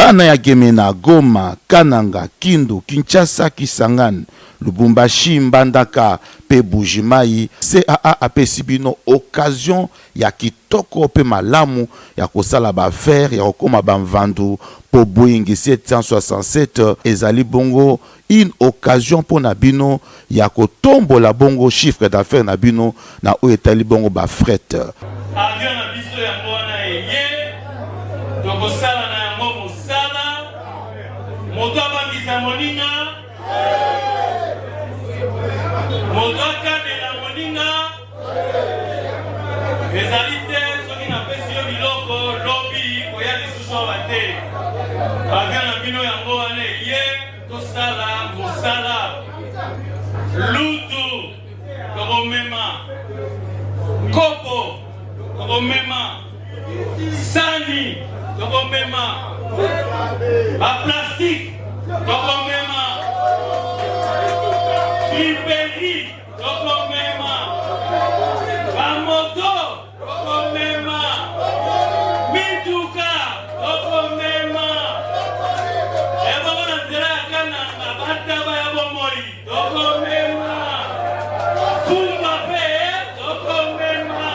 Bana ya Gemena, Goma, Kananga, Kindu, Kinshasa, Kisangani, Lubumbashi, Mbandaka pe Buji-Mayi, CAA apesi bino occasion ya kitoko pe malamu ya kosala ba affaires, ya kokoma ba mvandu po Boeing 767 ezali bongo une occasion mpo na bino ya kotombola bongo chiffre d'affaires na bino na oyo etali bongo ba fret. Avion na biso yango wana eye, tokosala na yango mosala, moto abangisa moninga, moto akanela moninga, ezali te soki napesi yo biloko lobi koya lisusu awa te. Avion na bino yango wana eye, tosala mosala lutu tokomema kopo tokomema sani tokomema baplastike tokomema friperi Tokomema bamoto, tokomema mituka, tokomema ebongo na nzela ya Kananga bataba ya bomoi, tokomema fumba mpe tokomema.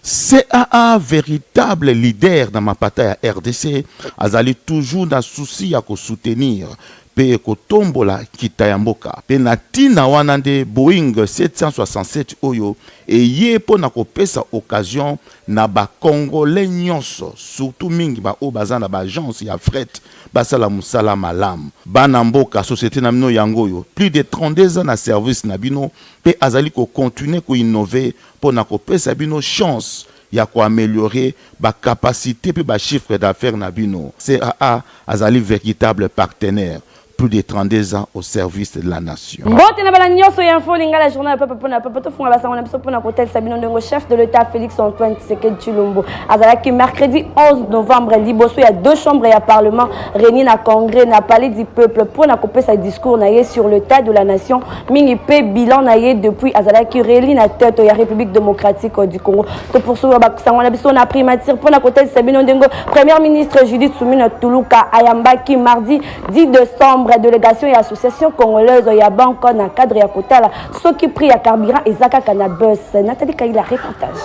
CAA veritable leader na mapata ya rdc azali toujours na souci ya ko soutenir mpe ekotombola nkita ya mboka. Mpe na ntina wana nde Boeing 767 oyo eye mpo na kopesa occasion na ba Congolais nyonso, surtout mingi ba oyo baza na ba agences ya fret basala mosala malamu. Bana mboka, societe na bino yango oyo, plus de 32 ans na service na bino mpe azali ko continuer ko innover mpo na kopesa bino chance ya ko ameliorer ba capacites mpe ba chiffres d'affaires na bino. CAA azali veritable partenaire, plus de 32 ans au service de la nation. Mbote na bala nyonso ya Info Lingala, journal ya peuple pona peuple. Tofungola basango na biso pona kotalisa bino ndenge chef de l'État Félix Antoine Tshisekedi Tshilombo azalaki mercredi 11 novembre liboso ya deux chambres ya parlement réunies na congrès na palais du peuple pona kopesa discours na ye sur l'état de la nation, mingi pe bilan na ye depuis azalaki réélu na tête ya République démocratique du Congo. To poursuivre basango na biso na primature pona kotalisa bino ndenge première ministre Judith Suminwa Tuluka ayambaki mardi 10 décembre délégation ya association congolaise ya banque na cadre ya kotala soki prix ya carburant eza kaka na bus. Nathalie Kaila, reportage.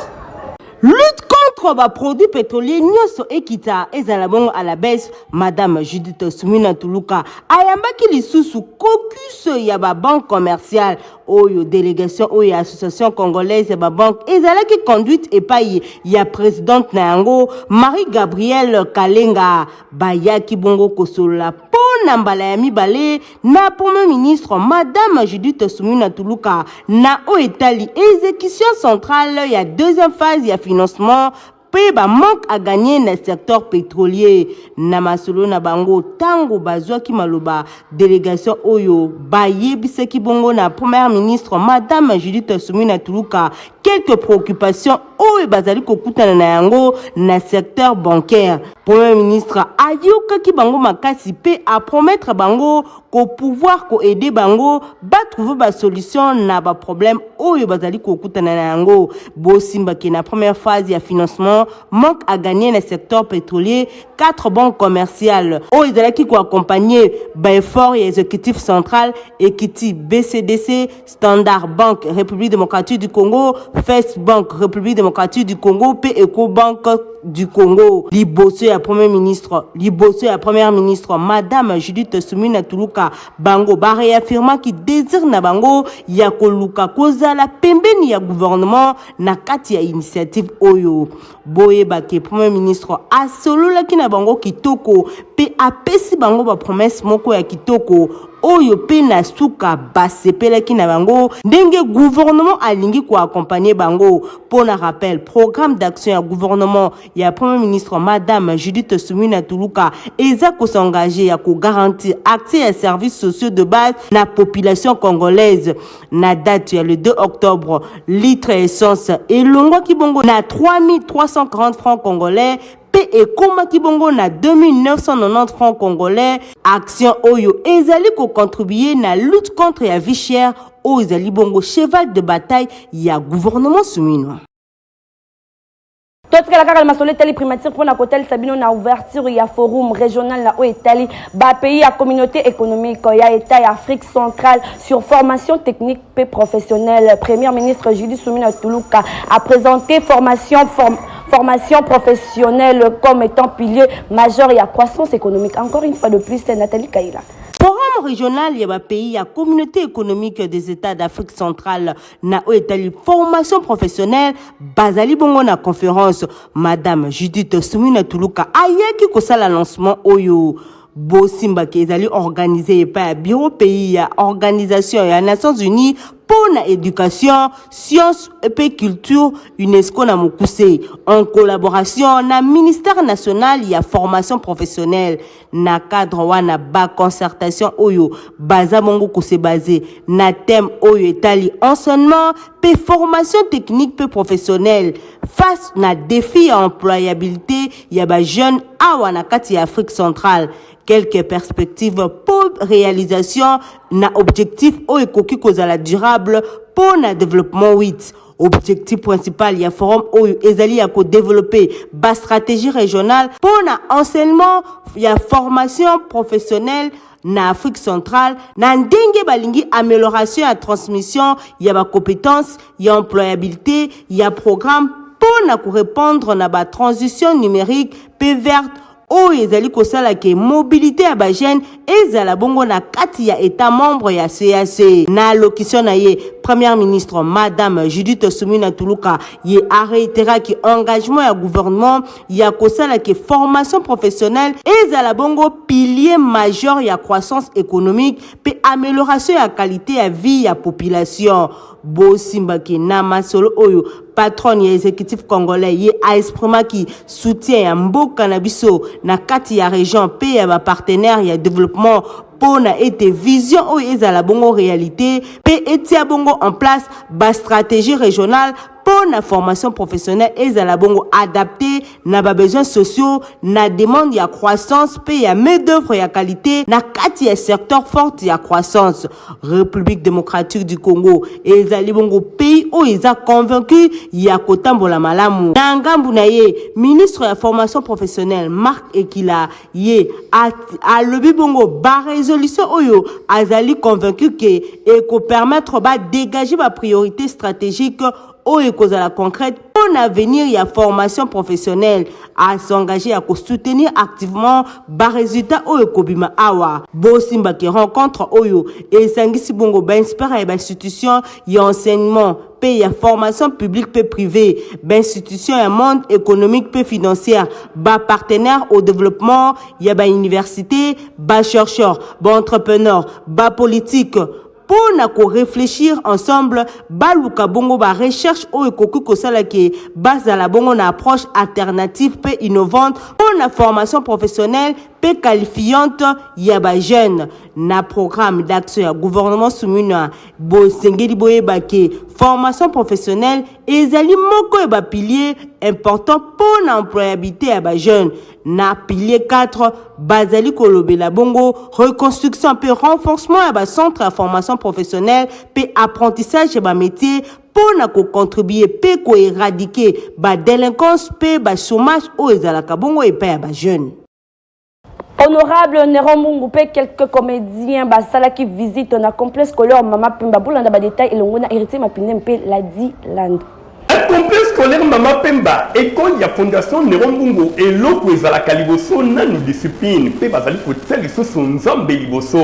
Lutte contre ba produits pétroliers nyonso ekita ezala bongo à la baisse. Madame Judith Suminwa Tuluka ayambaki lisusu caucus ya ba banque commerciale oyo délégation oyo ya association congolaise ya ba banque ezalaki conduite epai ya présidente na yango Marie-Gabrielle Kalenga. Bayaki bongo kosolola mpo na mbala ya mibale na Premier ministre Madame Judith Suminwa Tuluka na oyo etali exécution centrale ya deuxième phase ya financement mpe ba manque à gagner na secteur pétrolier. Na masolo na bango tango bazwaki maloba, délégation oyo bayebisaki bongo na Première ministre Madame Judith Suminwa Tuluka quelques préoccupations oyo bazali kokutana na yango na secteur bancaire. Premier ministre ayokaki bango makasi mpe apromettre bango ko pouvoir ko aider bango ba trouver ba solution na ba problème oyo bazali kokutana na yango. Bosimbaki na première phase ya financement manque à gagner na secteur pétrolier, quatre banques commerciales oyo ezalaki ko accompagner ba effort ya exécutif central ekiti BCDC, Standard Bank République démocratique du Congo, First Bank République démocratique du Congo pe Ecobank du Congo. Liboso ya Premier ministre, liboso ya Première ministre Madame Judith Suminwa Tuluka, bango ba réaffirmaki désir na bango ya koluka kozala pembeni ya gouvernement na kati ya initiative oyo. Boyeba ke Premier ministre asololaki na bango kitoko pe apesi bango ba promesse moko ya kitoko oyo pe na suka basepelaki na bango ndenge gouvernement alingi ko accompagner bango. Pona rappel, programme d'action ya gouvernement ya Premier ministre Madame Judith Suminwa Tuluka eza ko s'engager ya ko garantir accès ya services sociaux de base na population congolaise. Na date ya le 2 octobre, litre ya essence elongwaki bongo na 3340 francs congolais pe ekomaki bongo na 2990 francs congolais. Action oyo ezali ko contribuer na lutte contre ya vie chère oyo ezali bongo cheval de bataille ya gouvernement Suminwa. Tokotikala kaka na masolo etali primature mpona kotalisa bino na ouverture ya forum régional na oyo etali bapays ya communauté économique ya état ya Afrique centrale sur formation technique mpe professionnelle. Premier ministre Judith Suminwa Tuluka a présenté formation professionnelle comme étant pilier majeur ya croissance économique. Encore une fois de plus, c'est Nathalie Kaila. Forum régional ya bapays ya Communauté économique des États d'Afrique centrale na oyo etali formation professionnelle bazali bongo na conférence. Madame Judith Suminwa Tuluka ayaki kosala lancement oyo. Bosimbaki ezali organisé epai ya bureau pays ya Organisation ya Nations Unies mpo na éducation, science mpe culture, UNESCO na mokuse, en collaboration na ministère national ya formation professionnelle. Na cadre wana, baconcertation oyo baza bongo kose baser na thème oyo etali enseignement mpe formation technique mpe professionnelle face na défi ya employabilité ya bajeune awa na kati ya Afrique centrale, quelques perspectives pour réalisation na objectif oyo ekoki kozala durable mpo na développement 8. Objectif principal ya forum oyo ezali ya kodévelopper bastratégie régionale mpo na enseignement ya formation professionnelle na Afrique centrale, na ndenge balingi amélioration ya transmission ya bacompétence ya employabilité ya programme mpo na korépondre na batransition numérique mpe verte oyo ezali kosala ke mobilité ya bajeune ezala bongo na kati ya état membre ya CEEAC. Na allocution na ye, première ministre Madame Judith Suminwa Tuluka ye aréitéraki engagement ya gouvernement ya kosala ke formation professionnelle ezala bongo pilier majeur ya croissance économique mpe amélioration ya qualité ya vie ya population. Bosimbaki na masolo oyo, patronne ya exécutif congolais ye aexprimaki soutien ya mboka na biso na kati ya région mpe ya bapartenaire ya développement mpo na ete vision oyo ezala bongo réalité mpe etia bongo en place bastratégie régionale mpo na formation professionnelle ezala bongo adapté na babesoins sociaux, na demande ya croissance mpe ya main d'œuvre ya qualité na kati ya secteur forte ya croissance. République démocratique du Congo ezali bongo pays oyo eza convaincu ya kotambola malamu. Na ngambu na ye, ministre ya formation professionnelle Marc Ekila ye alobi bongo barésolution oyo azali convaincu ke ekopermettre badégager bapriorité stratégique oyo ekozala concrète mpo na avenir ya formation professionnelle. As'engager ya kosoutenir activement baresultat oyo ekobima awa. Bosimbaki rencontre oyo esangisi bongo bainspecteur ya bainstitution ya enseignement mpe ya formation publique mpe privé, bainstitution ya monde économique mpe financière, bapartenaire au développement ya bauniversité, bachercheur, baentrepreneur, bapolitique, mpo na koréfléchir ensemble, baluka bongo barecherche oyo ekoki kosala ke bazala bongo na approche alternative mpe innovante mpo na formation professionnelle mpe qualifiante ya bajeune. Na programme d'action ya gouvernement Suminwa, bosengeli boyeba ke formation professionnelle ezali moko ya bapilier important mpo na employabilité ya bajeune. Na pilier 4, bazali kolobela bongo reconstruction mpe renforcement ya bacentre ya formation professionnelle mpe apprentissage ya bamétier mpo na kocontribuer mpe koéradiquer badélinquance mpe bachômage oyo ezalaka bongo epai ya bajeune. Honorable Néron Mbungu mpe quelques comédiens basalaki visite na complexe scolaire Mama Pemba. Bolanda badétail elongo na Héritier Mapine mpe Ladi Land. Complexe scolaire Mama Pemba, école ya fondation Néron Mbungu, eloko ezalaka liboso nanu discipline, mpe bazali kotia lisusu Nzambe liboso.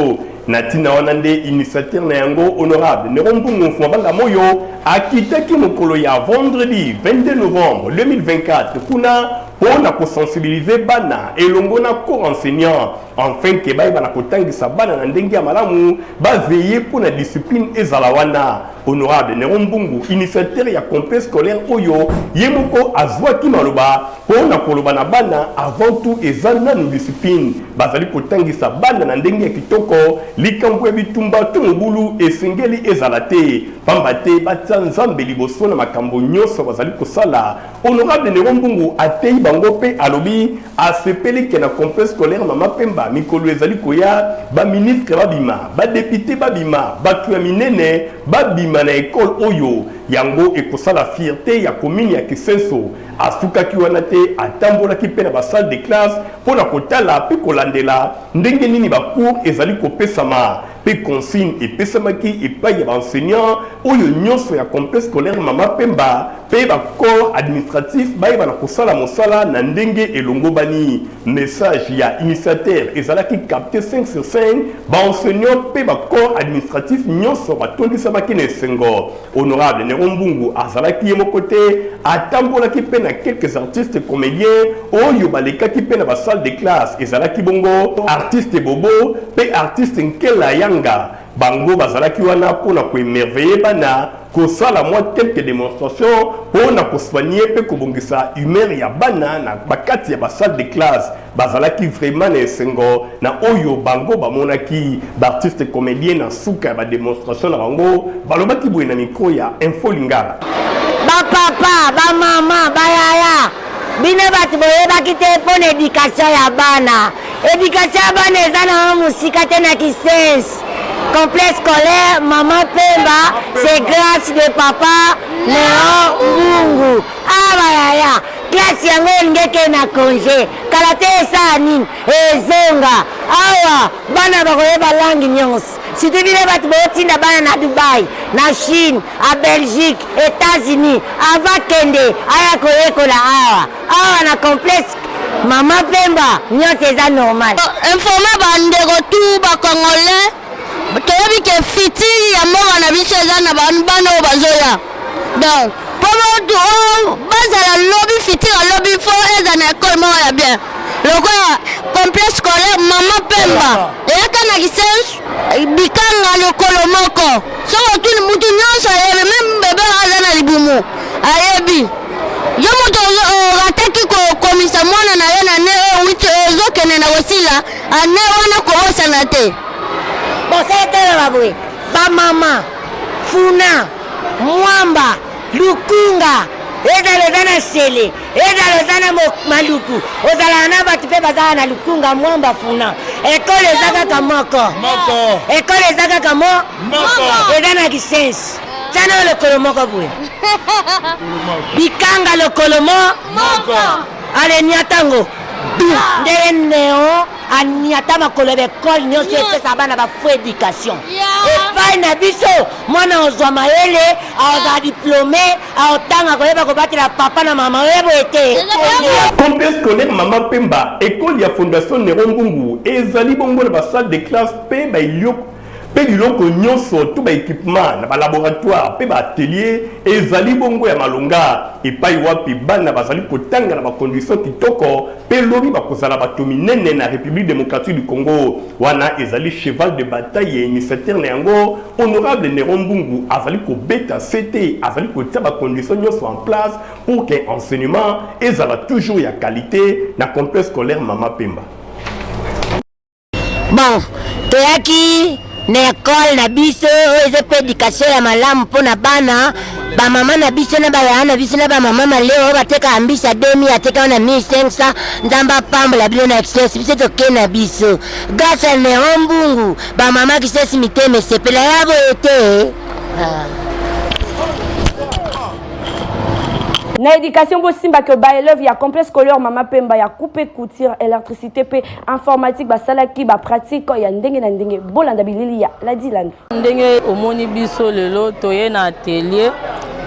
Na ntina wana nde initiateur na yango, honorable Néron Mbungu Mfuma Banga Moyo, akitaki mokolo ya vendredi 22 novembre 2024 kuna mpo na kosensibiliser bana elongo na corps enseignant, enfin ke bayeba na kotangisa bana na ndenge ya malamu, baveiller mpo na discipline ezala wana. Honorable Néron Mbungu, initiateur ya complexe scolaire oyo, ye moko azwaki maloba mpo na koloba na bana: avant tout eza nanu discipline. Bazali kotangisa bana na ndenge ya kitoko. Likambo ya bitumba to mobulu esengeli ezala te, pamba te batia Nzambe liboso na makambo nyonso bazali kosala. Honorable Néron Mbungu ateyi bango mpe alobi asepeli ke na complexe scolaire Mama Pemba, mikolo ezali koya, baministre babima, badéputé babima, bato ya minene babima. kobima na ekole oyo yango ekosala fierte ya commune ya Kisenso. Asukaki wana te, atambolaki mpe na ba salles de classe mpo na kotala mpe kolandela ndenge nini ba cours ezali kopesama mpe consigne epesamaki epai ya ba enseignants oyo nyonso ya complexe scolaire Mama Pemba mpe ba corps administratif bayeba na kosala mosala na ndenge elongobani. Message ya initiateur ezalaki capte 5 sur 5, ba enseignants mpe ba corps administratif nyonso batondisamaki na esengo. Honorable Nero Mbungu azalaki ye moko te, atambolaki mpe na quelques artistes comediens oyo balekaki mpe na ba salles de classe. Ezalaki bongo artiste Bobo mpe artiste Nkela Yanga. Bango bazalaki wana mpo na ko emerveiller bana, kosala mwa quelques demonstrations mpo na ko soigner mpe kobongisa humeur ya bana na bakati ya ba salles de classe. Bazalaki vraiment na esengo na oyo bango bamonaki. Ba artistes comediens na suka ya ba demonstrations na bango balobaki boye na micro ya Info Lingala. Ba papa, ba mama, ba yaya, bino bato boyebaki te mpo na education ya bana. Education ya bana eza na mosika te na Kisense. Complexe scolaire Maman Pemba, c'est grâce de papa Léon Mbungu. Ah ba yaya, classe yango elingi ekende na congé. Kala te esala nini? Ezonga. Awa bana bakoyeba langue nyonso. Surtout bino bato botinda bana na Dubai, na Chine, a Belgique, États-Unis, avant kende aya koyekola awa. Awa na complexe Mama Pemba nyonso eza normal. Informe bandeko tout ba congolais toyebi ke fitiri ya mboka na biso eza na bana oyo bazoya donc mpo motu oyo bazala lobi fitiri lobi fo eza na ekole moko ya bien lokola complexe scolaire mama pemba eyaka na kisensu bikanga lokolo moko soki otuni mutu nyonso ayebi meme bebe aza na libumu ayebi yo moto orataki kokomisa mwana na yo na ne oyo witi ozokende na kosila ane wana kobosana te bosetelema boye bamama funa mwamba lukunga ezala oza na sele ezala oza na maluku ozalaka na bato mpe bazalaka na lukunga mwamba funa ekole eza kaka moko ekole eza kaka mo eza na kisensi tiana lokolo moko boye bikanga lokolo mo ale niatango ndenge neo aniata makolo ya baekole nyonso epesa bana bafo éducation epai na biso mwana ozwa mayele akozala diplome aotanga koyeba kobatela papa na mama oye boye te. Complexe scolaire Mama Pemba, ekole ya Fondation Nero Mbungu ezali bongo na ba salle de classe mpe ba mpe biloko nyonso to ba equipement na ba laboratoire mpe ba atelier ezali bongo ya malonga epai wapi bana bazali kotanga na ba conditions kitoko mpe lobi bakozala bato minene na République démocratique du Congo. Wana ezali cheval de bataille ya initiateur na yango Honorable Nero Mbungu azali kobeta sete, azali kotia ba conditions nyonso en place pour que enseignement ezala toujours ya qualité na complexe scolaire Mama Pemba. Bon, toyaki na ekole na biso oyo eza mpe edikatio ya malamu mpo na bana bamama na biso na bayaya na biso na bamama maleo oyo batekaka mbisi ya 2000 atekaka na 1500 nzambe apambola bino na excès biso tokei na biso grâce ya neron mbungu bamama kisesi mitema esepela ya boye te ah. Na education bosimba que ba élèves ya complexe scolaire Mama Pemba ya coupe couture électricité pe informatique basalaki ba pratique ya ndenge na ndenge bolanda bilili ya Ladi Landu. Ndenge omoni biso lelo toye na atelier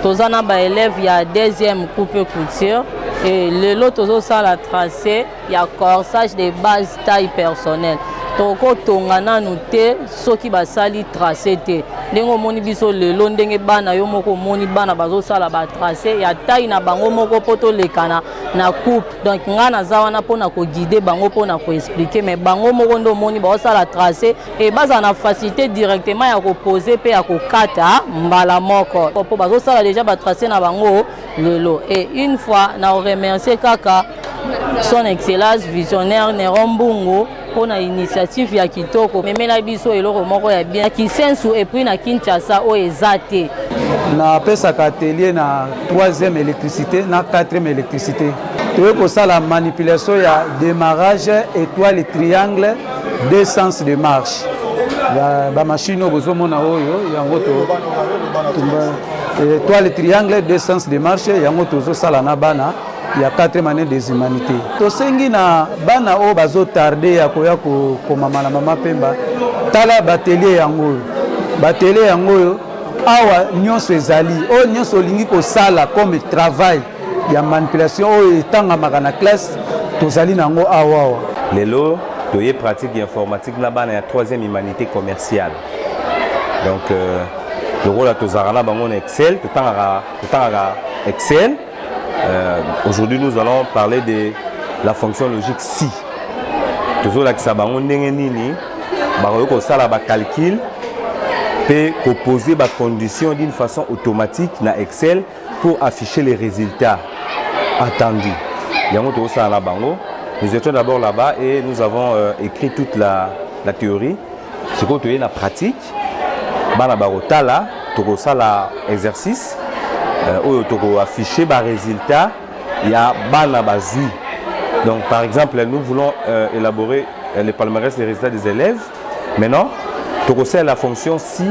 toza na ba élèves ya deuxième coupe couture et lelo tozosala tracé ya corsage de base taille personnelle tokotonga nanu te soki basali trace te ndenge omoni biso lelo ndenge bana yo moko omoni bana bazosala batrace ya taille na bango moko mpo tolekana na coupe donc ngai naza wana mpo na koguide bango mpo na koexplike mais bango moko nde omoni baosala trace e bazala na facilité directement ya kopose mpe ya kokata mbala moko mpo bazosala deja batrace na bango lelo et une fois na remercier kaka son excellence visionnaire Neron Mbungu mpo na initiative ya kitoko memela biso eloko moko ya bien na Kisensu et puis na Kinshasa oyo eza te. Napesaka atelier na 3e électricité na 4e électricité. Toye kosala manipulation ya démarrage étoile triangle deux sens de marche. Bamashine oyo bozomona oyo yango to toile triangle deux sens de marche, yango tozosala na bana ya 4e année des humanités. Tosengi na bana oyo bazotarde ya koya kokomama na Mama Pemba, tala baatelier yango oyo, baatelier yango oyo awa nyonso ezali oyo nyonso olingi kosala comme travail ya manipulation oyo etangamaka na classe, tozali na yango awa awa. Lelo toye pratique ya informatique na bana ya 3e humanité commerciale. Donc lokola tozalaka na bango na Excel, totangaka Excel. Aujourd'hui, nous allons parler de la fonction logique si. Tozolakisa bango ndenge nini bakoki kosala bacalcul mpe koposer bacondition d'une façon automatique na Excel pour afficher les résultats attendus. Yango tozosala na bango. Nous étions d'abord là-bas et nous avons écrit toute la théorie. Sikoyo toye na pratique, bana bakotala, tokosala exercice oyo tokoaffiche barésultat ya bana bazwi. Donc par exemple, nous voulons élaborer le palmarès des résultats des élèves. Maintenant, tokosala la fonction si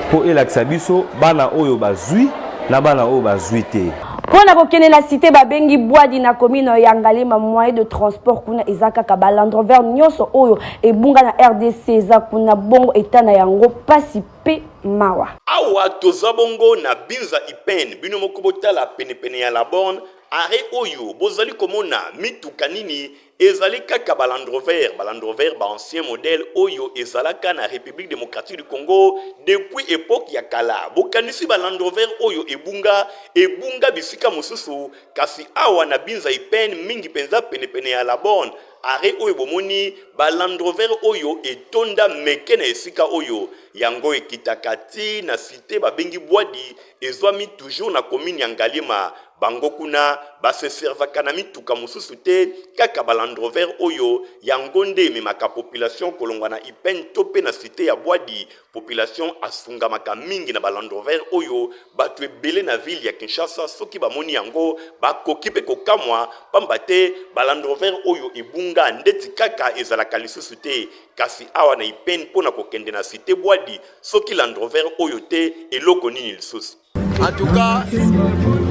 mpo elakisa biso bana oyo bazwi na bana oyo bazwi te. Mpo na kokende na cité babengi Bwadi na commune ya Ngaliema, moyen de transport kuna eza kaka baLand Rover. Nyonso oyo ebunga na RDC eza kuna. Bongo eta na yango mpasi mpe mawa. Awa toza bongo na Binza Ipen. Bino moko botala penepene ya la borne, arrêt oyo bozali komona mituka nini? Ezali kaka baLand Rover, baLand Rover baancien modèle oyo ezalaka na République démocratique du Congo depuis époque ya kala. Bokanisi baLand Rover oyo ebunga ebunga bisika mosusu, kasi awa na Binza Ipen, mingi mpenza penepene ya la borne, arrêt oyo bomoni baLand Rover oyo etonda meke na esika oyo. Yango ekitaka ti na cité babengi Bwadi, ezwami toujours na commune ya Ngaliema. Bango kuna baseservaka na mituka mosusu te, kaka baLand Rover oyo. Yango nde ememaka population kolongwa na Ipen to mpe na cité ya Bwadi. Population asungamaka mingi na baLand Rover oyo. Bato ebele na ville ya Kinshasa, soki bamoni yango, bakoki mpe kokamwa, pamba te baLand Rover oyo ebunga ndeti kaka ezalaka lisusu te. Kasi awa na Ipen, mpo na kokende na cité Bwadi, soki Land Rover oyo te, eloko nini lisusu? En tout cas,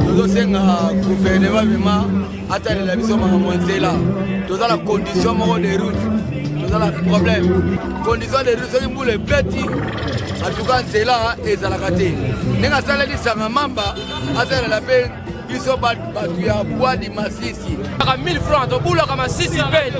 tozosenga gouvernement vraiment atalela biso makambo ya nzela. Toza na condition moko de route, toza na problème condition de route. Soki mbula ebeti, en tout cas nzela ezalaka te. Ndenge asaleli Sanga Mamba, asalela mpe biso bato ya Bwadi, Masisi. 1000 francs tobulaka Masisi mpe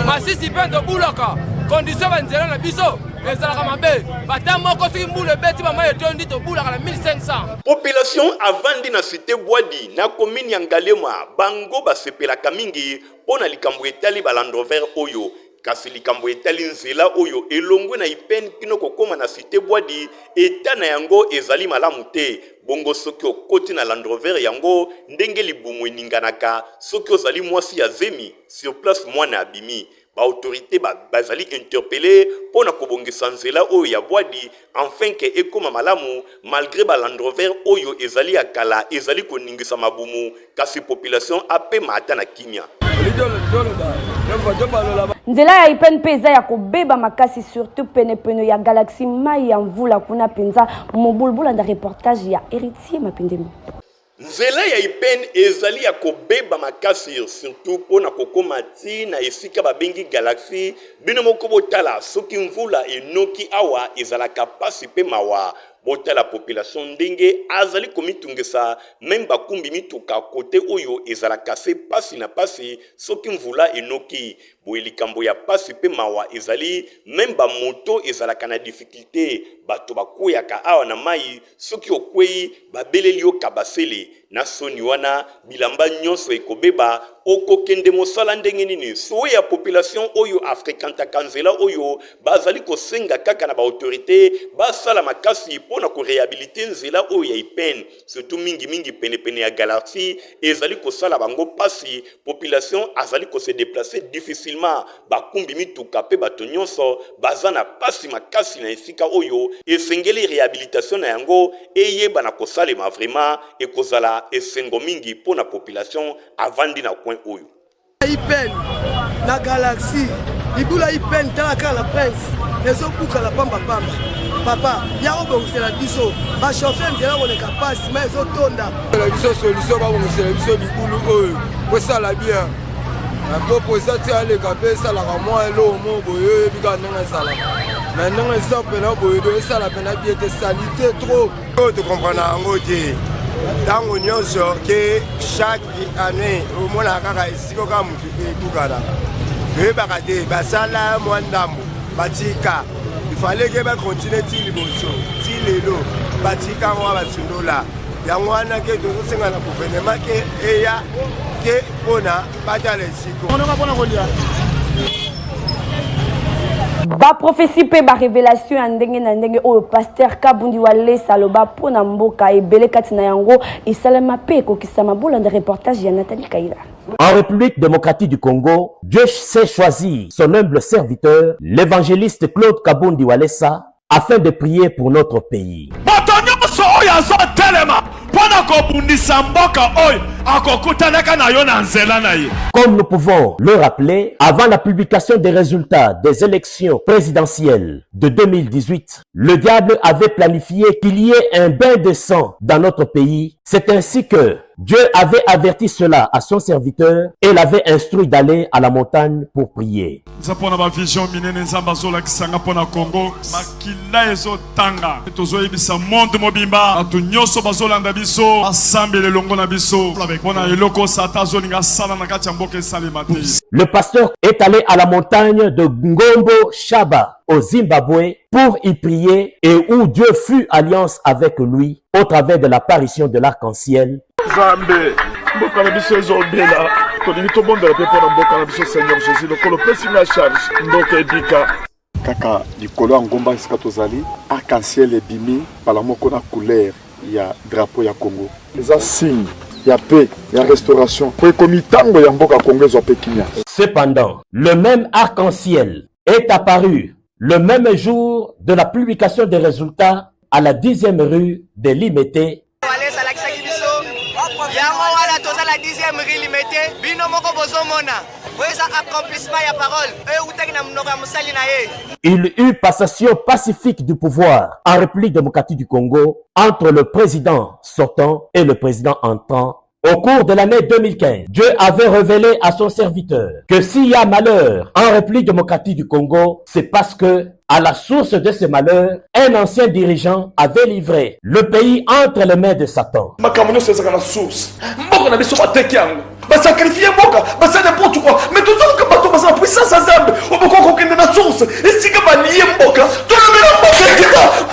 Masisi mpe tobulaka. Condition banzela na biso ezalaka mabe. Bata moko, soki mbula ebeti, bamai etondi, tobulaka na 1500. Population avandi na cité Bwadi na commune ya Ngaliema, bango basepelaka mingi mpo na likambo etali baLand Rover oyo. Kasi likambo etali nzela oyo elongwe na Ipene kino kokóma na cité Bwadi, eta na yango ezali malamu te. Bongo soki okoti na Land Rover yango, ndenge libumu eninganaka, soki ozali mwasi ya zemi, sur place mwana abimi. Baautorité bazali interpellé mpo na kobongisa nzela oyo ya Bwadi afin ke ekóma malamu. Malgré baLand Rover oyo ezali ya kala, ezali koningisa mabumu, kasi population apema ata na kimia. Nzela ya Ipene mpe eza ya kobeba makasi, surtout penepene ya Galaxie. Mai ya mvula kuna mpenza mobulu. Bolanda reportage ya Héritier Mapendemi. Nzela ya Ipene ezali ya kobeba makasi, surtout mpo na kokóma ti na esika babengi Galaxie. Bino moko botala, soki mvula enoki awa, ezalaka pasi mpe mawa. Botala population ndenge azali komitungisa, même bakumbi mituka kote oyo ezalaka se pasi na pasi soki mvula enoki boye. Likambo ya pasi mpe mawa ezali, même bamoto ezalaka na difficulté, bato bakweyaka awa na mai. Soki okwei, babeleli yo kabasele na soni wana, bilamba nyonso ekobeba, okokende mosala ndenge nini? Souhait ya population oyo afréquentaka nzela oyo, bazali kosenga kaka na baautorité basala makasi mpo na koréhabiliter nzela oyo ya Ipene, surtout mingimingi penepene ya Galaxie. Ezali kosala bango mpasi, population azali kose déplacer difficilement, bakumbi mituka mpe bato nyonso baza na mpasi makasi na esika oyo. Esengeli réhabilitation na yango eyeba na kosalema. Vraiment ekozala esengo mingi mpo na population avandi na coin oyo. Ipene na Galaxie, libula Ipene, tala kaka na Prince. Ezobukana pamba pamba. Papa, ya kobongisela biso bachauffeur nzela koleka pasi ma ezotonda. Na biso solution babongisela biso libulu oyo kosala bien mpo posa ti aleka mpe esalaka mwa eloko moko boye oyebi kaka ndenge ezalaka me ndenge eza mpena boye do esala mpena bien te salite trop oyo tokomprena yango te ntango nyonso ke chaque année omonaka kaka esika kaka motu ebukanaka toyebaka te basala mwa ndambo batika ifale ke bakontinue ti liboso ti lelo batika yango wana basundola yango wana ke tozosenga na guvernema ke eya ke mpona batala esiko Ba prophétie mpe ba révélation ya ndenge na ndenge oyo pasteur Kabundi Walesa aloba mpo na mboka ebele kati na yango esalema mpe ekokisama. Bolanda reportage ya Nathalie Kaila. En République démocratique du Congo, Dieu s'est choisi son humble serviteur, l'évangéliste Claude Kabundi Walesa, afin de prier pour notre pays. Moto nyonso oyo azotelema mpo na kobundisa mboka oyo akokutanaka na yo na nzela na ye. Comme nous pouvons le rappeler, avant la publication des résultats des élections présidentielles de 2018, le diable avait planifié qu'il y ait un bain de sang dans notre pays. C'est ainsi que Dieu avait averti cela à son serviteur et l'avait instruit d'aller à la montagne pour prier. Eza mpo na bavision minene Nzambe azolakisa nga mpo na Congo. Makila ezotanga, tozoyebisa monde mobimba, bato nyonso bazolanda biso basambela elongo na biso mpo na eloko Satan azolinga asala na kati ya mboka esalema te. Le pasteur est allé à la montagne de Ngombo Shaba au Zimbabwe pour y prier et où Dieu fut alliance avec lui au travers de l'apparition de l'arc-en-ciel. Nzambe, mboka na biso ezobela, tolingi tobondela mpe mpo na mboka na biso. Seigneur Jésus, lokolo opesi nga charge, mboka ebika. Kaka likolo ya ngomba esika tozali, arc-en-ciel ebimi mbala moko na couleur ya drapeau ya Congo. Eza signe ya paix, ya restauration, po ekomi ntango ya mboka Congo ezwa mpe kimia. Cependant, le même arc-en-ciel est apparu le même jour de la publication des résultats à la 10e rue de Limete. Walesa alakisaki biso yango wana toza na 10e rue Limete, bino moko bozomona oyo eza accomplissement ya parole oyo eutaki na monoko ya mosali na ye. Il eut passation pacifique du pouvoir en République démocratique du Congo entre le président sortant et le président entrant. Au cours de l'année 2015, Dieu avait révélé à son serviteur que s'il y a malheur en République démocratique du Congo, c'est parce que, à la source de ce malheur, un ancien dirigeant avait livré le pays entre les mains de Satan. Makambo nyonso ezalaka na source. Mboka na biso bateki yango, basacrifie mboka, basali n'importe quoi, mais tozoluka bato baza na puissance ya Nzambe oyo bakoka kokende na source esika balie mboka, tolobela mboka ekita mboka.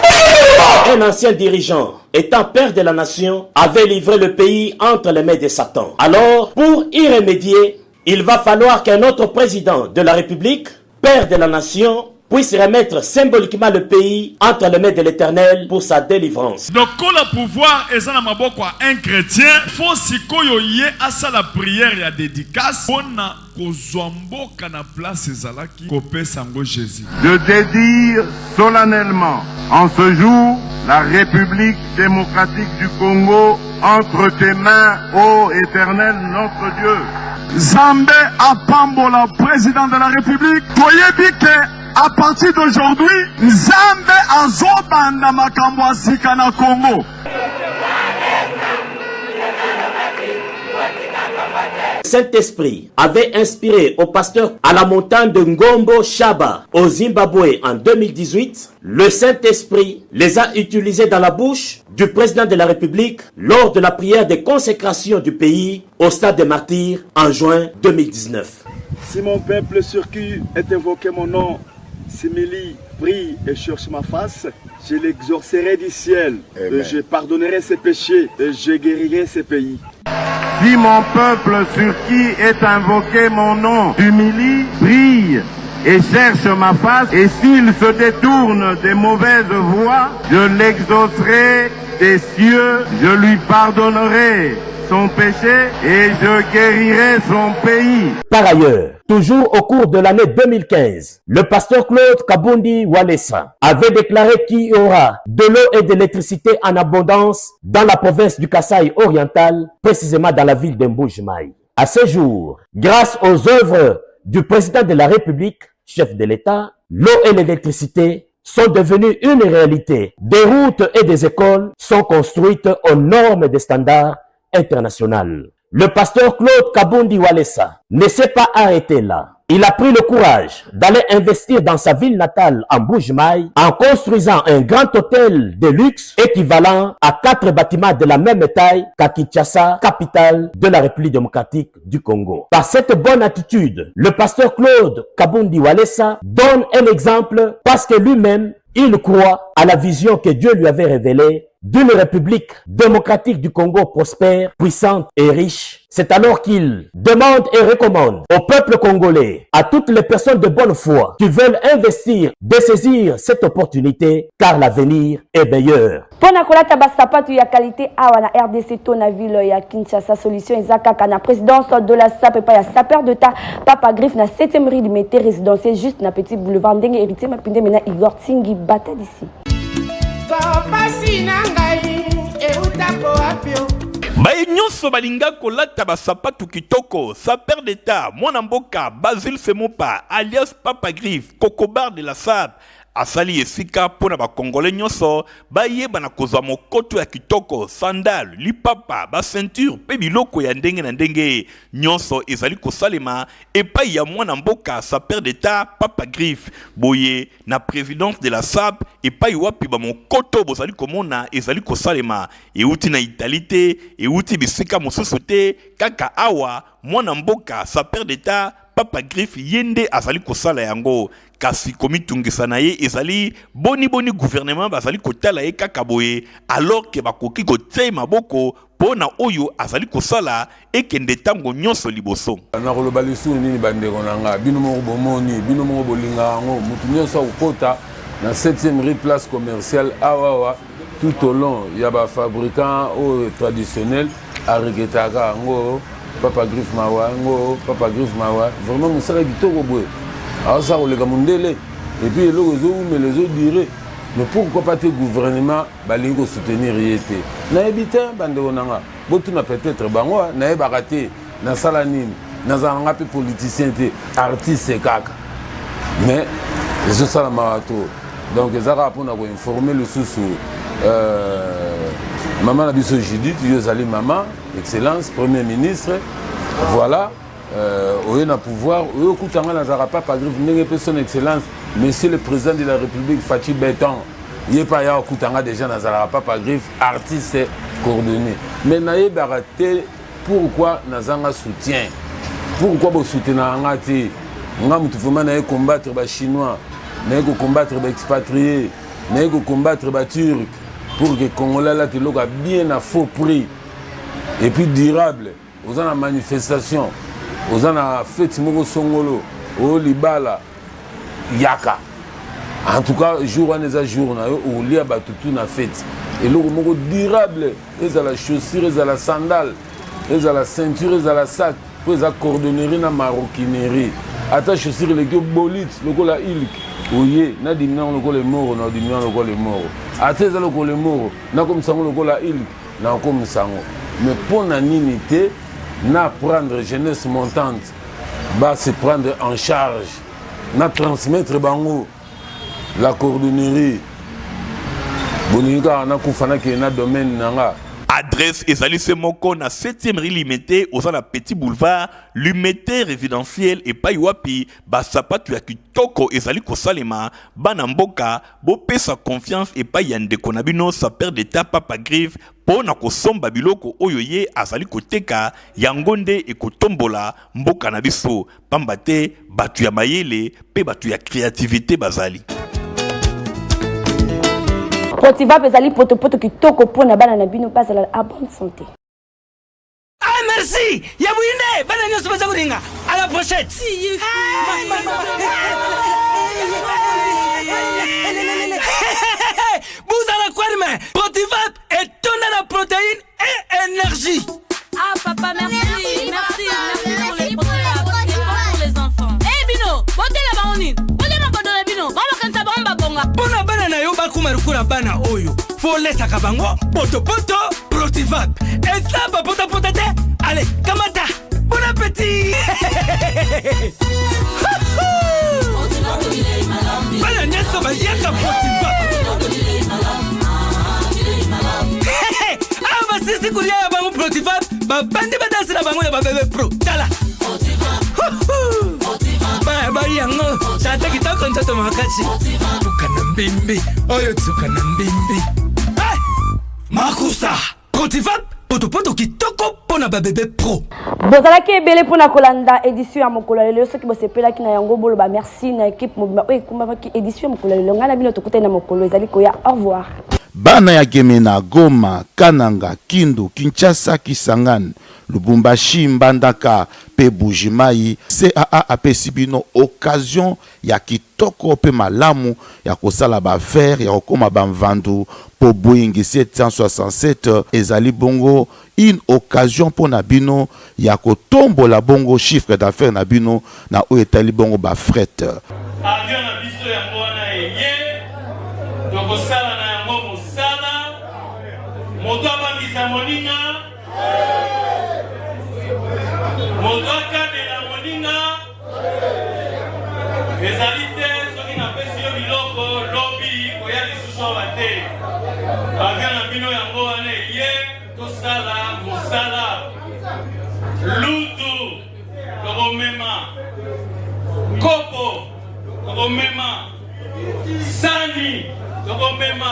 Un ancien dirigeant, étant père de la nation, avait livré le pays entre les mains de Satan. Alors, pour y remédier, il va falloir qu'un autre président de la République, père de la nation, puisse remettre symboliquement le pays entre les mains de l'Éternel pour sa délivrance. Lokola pouvoir eza na maboko ya un chrétien, faut sikoyo ye asala prière ya dédicace mpona kozwa mboka na place ezalaki kopesa yango Jésus. De dédire solennellement en ce jour la République démocratique du Congo entre tes mains, ô Éternel notre Dieu. Nzambe apambola président de la République. Toyebi ke à partir d'aujourd'hui Nzambe azobanda makambo ya sika na Congo. Saint-Esprit avait inspiré au pasteur à la montagne de Ngombo Shaba au Zimbabwe en 2018. Le Saint-Esprit les a utilisés dans la bouche du président de la République lors de la prière de consécration du pays au stade des Martyrs en juin 2019. Si mon peuple sur qui est invoqué mon nom s'humilie, prie et cherche ma face, je l'exaucerai du ciel, et je pardonnerai ses péchés et je guérirai ses pays. Si mon peuple sur qui est invoqué mon nom s'humilie, prie et cherche ma face, et s'il se détourne des mauvaises voies, je l'exaucerai des cieux, je lui pardonnerai son péché et je guérirai son pays. Par ailleurs, toujours au cours de l'année 2015, le pasteur Claude Kabundi Walesa avait déclaré qu'il y aura de l'eau et de l'électricité en abondance dans la province du Kasaï oriental, précisément dans la ville de Mbuji-Mayi. À ce jour, grâce aux œuvres du président de la République, chef de l'État, l'eau et l'électricité sont devenues une réalité. Des routes et des écoles sont construites aux normes des standards internationaux. Le pasteur Claude Kabundi Walesa ne s'est pas arrêté là. Il a pris le courage d'aller investir dans sa ville natale en Mbuji-Mayi en construisant un grand hôtel de luxe équivalent à quatre bâtiments de la même taille qu'à Kinshasa, capitale de la République démocratique du Congo. Par cette bonne attitude, le pasteur Claude Kabundi Walesa donne un exemple parce que lui-même, il croit à la vision que Dieu lui avait révélée d'une république démocratique du Congo prospère, puissante et riche. C'est alors qu'il demande et recommande au peuple congolais, à toutes les personnes de bonne foi qui veulent investir, de saisir cette opportunité car l'avenir est meilleur. Mpo na kolata basapatu ya qualité awa na RDC to na ville ya Kinshasa, solution eza kaka na présidence de la SAP epai ya sapeur d'État Papa Griffe na 7e rue Limete résidentiel juste na petit boulevard ndenge Héritier Mapindeme na Igor Tsingi batalisi. Pasi na ngai eutako wapi o? Baye nyonso balinga kolata basapatu kitoko, sapeur d'État mwana mboka Basile Semopa alias Papa Griffe Kokobar de la SAP asali esika mpo na bakongole nyonso bayeba na kozwa mokoto ya kitoko, sandale, lipapa, baceinture mpe biloko ya ndenge na ndenge. Nyonso ezali kosalema epai ya mwana mboka sapeur d'État Papa Griffe. Boye na présidence de la SAP epai wapi bamokoto bozali komona ezali kosalema, euti na Italie te, euti bisika mosusu te, kaka awa mwana mboka sapeur d'État Papa Griffe ye nde azali kosala yango. Kasi komitungisa na ye ezali boniboni gouvernement bazali kotala ye kaka boye, alors ke bakoki kotia ye maboko mpo na oyo azali kosala ekende ntango nyonso liboso. Nakoloba lisusu nini bandeko na nga? Bino moko bomoni, bino moko bolingaka yango. Motu nyonso akokota na 7e rue place commerciale awawa, tout au long ya bafabricant oyo traditionnel aregretaka yango. Papa Griffe mawa yango, Papa Griffe mawa vraiment, mosala kitoko boye aosala koleka mondele, et puis eloko ezowumela, ezodure. Mais pourquoi pas te gouvernement balingi kosoutenir ye te? Nayebi te bandeko na nga, botuna peut-être bango. Nayebaka te nasala nini, nazala nga mpe politicien te, artiste kaka, mais ezosalamaka to. Donc eza kaka mpona koinforme lisusu mama na biso Judith. Yo ozali mama excellence premier ministre, voilà, oye na pouvoir, oye okuta nga nazalaka Papa Griffe, ndenge mpe son excellence monsieur le président de la République Fatshi Béton, ye mpe aya okuta nga déjà nazalaka Papa Griffe, artiste coordonné. Mais nayebaka te pourquoi nazanga soutien, pourquoi bosoutenaka nga te. Nga motu vraiment naye combattre bachinois, naye kocombattre baexpatrié, naye kocombattre baturc pour que congolais alata eloko ya bien à faux prix et puis durable. Oza na manifestation, oza na fête moko songolo, oyo libala, yaka. En tout cas jour wana eza jour na yo, okolia bato tu na fête. Eloko moko durable, ezala chaussure, ezala sandale, ezala ceinture, ezala sac, mpo eza cordonnerie na maroquinerie. Ata chaussure eleki obolite lokola ilk, oye nadimi nango lokola emoro, na odimi nango lokola emoro. Ata eza lokola emoro, nakomisa yango lokola ilk, nakomisa yango. Mais mpo na nini te na prendre jeunesse montante ba se prendre en charge, na transmettre bango la cordonnerie? Bolingi kaka nakufa, nakende na domaine na nga. Adresse ezali se moko na 7e rue Limete, oza na petit boulevard Limete résidentiel, epai wapi basapatu ya kitoko ezali kosalema. Bana mboka, bopesa confiance epai ya ndeko na bino sapeur d'État Papa Griffe mpo na kosomba biloko oyo ye azali koteka. Yango nde ekotombola mboka na biso, pamba te bato ya mayele mpe bato ya créativité bazali. Protivap ezali potopoto kitoko mpo na bana na bino bazala à bonne santé. Ah, merci ya bwinde, bana nyonso baza kolinga à la pochette. Buzala kwarme Protivap etonda na protéine et énergie. Ah papa, merci, merci, merci pour les Protivap, c'est bon pour les enfants. Eh bino, botela bango nini? Botela makodo na bino, bango bakanisa bango babonga. Mpo na bana na yo bakoma lokola bana oyo, folesaka bango potopoto Protivap, eza bapotapota te. Ale kamata, bon appétit. Babandi badanse na bango ya babebe pro. Tala. Baya bayi yango. Tata kitoko nzoto makasi. Tuka na mbimbi. Oyo tuka na mbimbi. Hey! Makusa. Protivap potopoto kitoko mpo na babebe pro. Bozalaki ebele mpo na kolanda edition ya mokolo ya lelo. Soki bosepelaki na yango, boloba merci na equipe mobimba oyo ekumbamaki edition ya mokolo ya lelo. Ngai na bino tokutani na mokolo ezali koya. Au revoir. Bana ya Gemena, Goma, Kananga, Kindu, Kinshasa, Kisangani, Lubumbashi, Mbandaka pe Buji-Mayi, CAA apesi bino occasion ya kitoko pe malamu ya kosala ba affaires, ya kokoma ba mvandu po Boeing 767 ezali bongo une occasion po na bino ya kotombola bongo chiffre d'affaires na bino na oyo etali bongo ba fret. Avion na biso yango wana eye, tokosala na yango mosala, moto abangisa moninga, moto akanela moninga, ezali te soki napesi yo biloko lobi koya lisusu awa te. Avion na bino yango wana eye, tosala mosala lutu tokomema kopo tokomema sani tokomema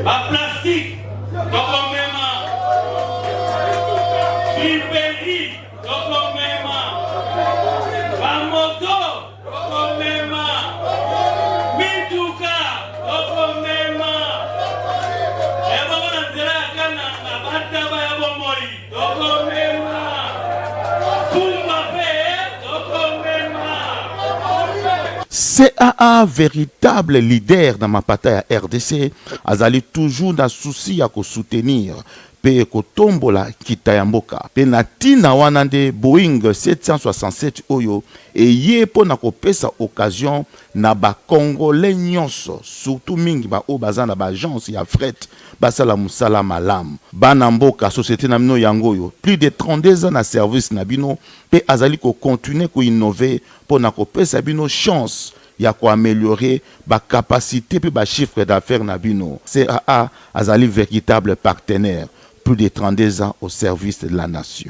baplastike tokomema friperi tokomema bamoto tokomema mituka tokomema ebongo na nzela ya Kananga bataba ya bomoi tokomema fumba mpe tokomema. CAA veritable leader na mapata ya rdc azali toujours na souci ya ko soutenir mpe kotombola nkita ya mboka. Mpe na ntina wana nde Boeing 767 oyo eye mpo na kopesa occasion na ba Congolais nyonso, surtout mingi ba oyo baza na ba agences ya fret basala mosala malamu. Bana mboka, societe na bino yango oyo, plus de 32 ans na service na bino mpe azali ko continuer ko innover mpo na kopesa bino chance ya ko ameliorer ba capacites mpe ba chiffres d'affaires na bino. CAA azali veritable partenaire, plus de 32 ans au service de la nation.